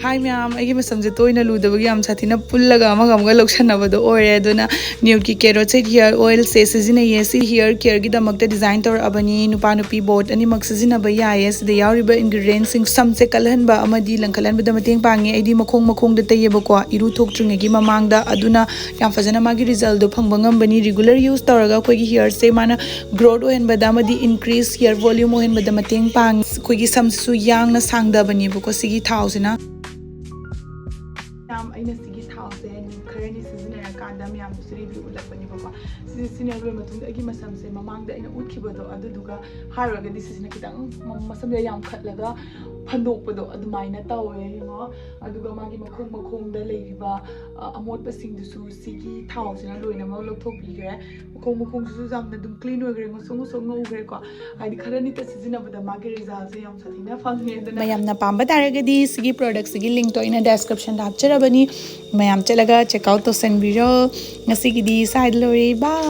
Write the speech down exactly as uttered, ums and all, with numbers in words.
ꯍꯥꯏ ꯃꯌꯥꯝ, ꯑꯩꯒꯤ ꯃꯁꯝꯁꯦ ꯇꯣꯏꯅ ꯂꯨꯗꯕꯒꯤ ꯌꯥꯝ ꯁꯥꯊꯤꯅ ꯄꯨꯜꯂꯒ ꯑꯃꯒ ꯑꯃꯒ ꯂꯧꯁꯟꯅꯕꯗꯣ ꯑꯣꯏꯔꯦ꯫ ꯑꯗꯨꯅ ꯅ꯭ꯌꯨꯠꯀꯤ ꯀꯦꯔꯣꯠꯁꯦ ꯍꯤꯌꯔ ꯑꯣꯏꯜꯁꯦ ꯁꯤꯖꯤꯟꯅꯩꯌꯦ꯫ ꯁꯤ ꯍꯤꯌꯔ ꯀꯦꯌꯔꯒꯤꯗꯃꯛꯇ ꯗꯤꯖꯥꯏꯟ ꯇꯧꯔꯛꯑꯕꯅꯤ꯫ ꯅꯨꯄꯥ ꯅꯨꯄꯤ ꯕꯣꯠ ꯑꯅꯤꯃꯛ ꯁꯤꯖꯤꯟꯅꯕ ꯌꯥꯏꯌꯦ꯫ ꯁꯤꯗ ꯌꯥꯎꯔꯤꯕ ꯏꯟꯒ꯭ꯔꯤꯗꯤꯌꯦꯟꯁꯤꯡ ꯁꯝꯁꯦ ꯀꯜꯍꯟꯕ ꯑꯃꯗꯤ ꯂꯪꯈꯠꯍꯟꯕꯗ ꯃꯇꯦꯡ ꯄꯥꯡꯉꯦ꯫ ꯑꯩꯗꯤ ꯃꯈꯣꯡ ꯃꯈꯣꯡꯗ ꯇꯩꯌꯦꯕꯀꯣ, ꯏꯔꯨ ꯊꯣꯛꯇ꯭ꯔꯤꯉꯩꯒꯤ ꯃꯃꯥꯡꯗ꯫ ꯑꯗꯨꯅ ꯌꯥꯝ ꯐꯖꯅ ꯃꯥꯒꯤ ꯔꯤꯖꯜꯗꯣ ꯐꯪꯕ ꯉꯝꯕꯅꯤ꯫ ꯔꯤꯒꯨꯂꯔ ꯌꯨꯁ ꯇꯧꯔꯒ ꯑꯩꯈꯣꯏꯒꯤ ꯍꯤꯌꯔꯁꯦ ꯃꯥꯅ ꯒ꯭ꯔꯣꯠ ꯑꯣꯏꯍꯟꯕꯗ ꯑꯃꯗꯤ ꯏꯟꯀ꯭ꯔꯤꯁ ꯍꯤꯌꯔ ꯚꯣꯂ꯭ꯌꯨꯝ ꯑꯣꯏꯍꯟꯕꯗ ꯃꯇꯦꯡ ꯄꯥꯡꯉꯤ꯫ ꯑꯩꯈꯣꯏꯒꯤ ꯁꯝꯁꯤꯁꯨ ꯌꯥꯡꯅ ꯁꯥꯡꯗꯕꯅꯦꯕꯀꯣ ꯁꯤꯒꯤ ꯊꯥꯎꯁꯤꯅ꯫ ꯃꯌꯥꯝ, ꯑꯩꯅ ꯁꯤꯒꯤ ꯊꯥꯎꯁꯦ ꯅꯨꯃꯤꯠ ꯈꯔꯅꯤ ꯁꯤꯖꯤꯟꯅꯔꯀꯥꯟꯗ ꯃꯌꯥꯝꯗꯁꯨ ꯔꯤꯚ꯭ꯌꯨ ꯎꯠꯂꯛꯄꯅꯦꯕꯀꯣ꯫ ꯁꯤꯁꯦ ꯁꯤꯖꯤꯟꯅꯔ ꯂꯣꯏꯔ ꯃꯇꯨꯡꯗ ꯑꯩꯒꯤ ꯃꯁꯝꯁꯦ ꯃꯃꯥꯡꯗ ꯑꯩꯅ ꯎꯠꯈꯤꯕꯗꯣ ꯑꯗꯨꯗꯨꯒ ꯍꯥꯏꯔꯨꯔꯒꯗꯤ ꯁꯤꯁꯤꯅ ꯈꯤꯇꯪ ꯃ-, ꯃꯁꯝꯁꯦ ꯌꯥꯝꯈꯠꯂꯒ ꯐꯟꯗꯣꯛꯄꯗꯣ ꯑꯗꯨꯃꯥꯏꯅ ꯇꯧꯋꯦ, ꯌꯦꯡꯉꯣ꯫ ꯑꯗꯨꯒ ꯃꯥꯒꯤ ꯃꯈꯣꯡ ꯃꯈꯣꯡꯗ ꯂꯩꯔꯤꯕ, ꯑ, ꯑꯃꯣꯠꯄꯁꯤꯡꯗꯨꯁꯨ ꯁꯤꯒꯤ ꯊꯥꯎꯁꯤꯅ ꯂꯣꯏꯅꯃꯛ ꯂꯧꯊꯣꯛꯄꯤꯈ꯭ꯔꯦ꯫ ꯃꯈꯣꯡ ꯃꯈꯣꯡꯁꯤꯁꯨ ꯌꯥꯝꯅ ꯑꯗꯨꯝ ꯀ꯭ꯂꯤꯟ ꯑꯣꯏꯈ꯭ꯔꯦ, ꯉꯧꯁꯣꯛ ꯉꯧꯁꯣꯛ ꯉꯧꯈ꯭ꯔꯦꯀꯣ꯫ ꯍꯥꯏꯗꯤ ꯈꯔꯅꯤꯇ ꯁꯤꯖꯤꯟꯅꯕꯗ ꯃꯥꯒꯤ ꯔꯤꯖꯜꯁꯦ ꯌꯥꯝ ꯁꯥꯊꯤꯅ ꯐꯪꯉꯦ꯫ ꯑꯗꯨꯅ ꯃꯌꯥꯝꯅ ꯄꯥꯝꯕ ꯇꯥꯔꯒꯗꯤ ꯁꯤꯒꯤ ꯄ꯭ꯔꯣꯗꯛꯁꯤꯒꯤ ꯂꯤꯡꯛꯇꯣ ꯑꯩꯅ ꯗꯦꯁꯀ꯭ꯔꯤꯞꯁꯟꯗ ꯍꯥꯞꯆꯔꯕꯅꯤ, ꯃꯌꯥꯝ ꯆꯠꯂꯒ ꯆꯦꯛ ꯑꯥꯎꯠ ꯇꯧꯁꯟꯕꯤꯔꯣ꯫ ꯉꯁꯤꯒꯤꯗꯤ ꯁ꯭ꯋꯥꯏꯗ ꯂꯣꯏꯔꯦ, ꯕꯥꯏ꯫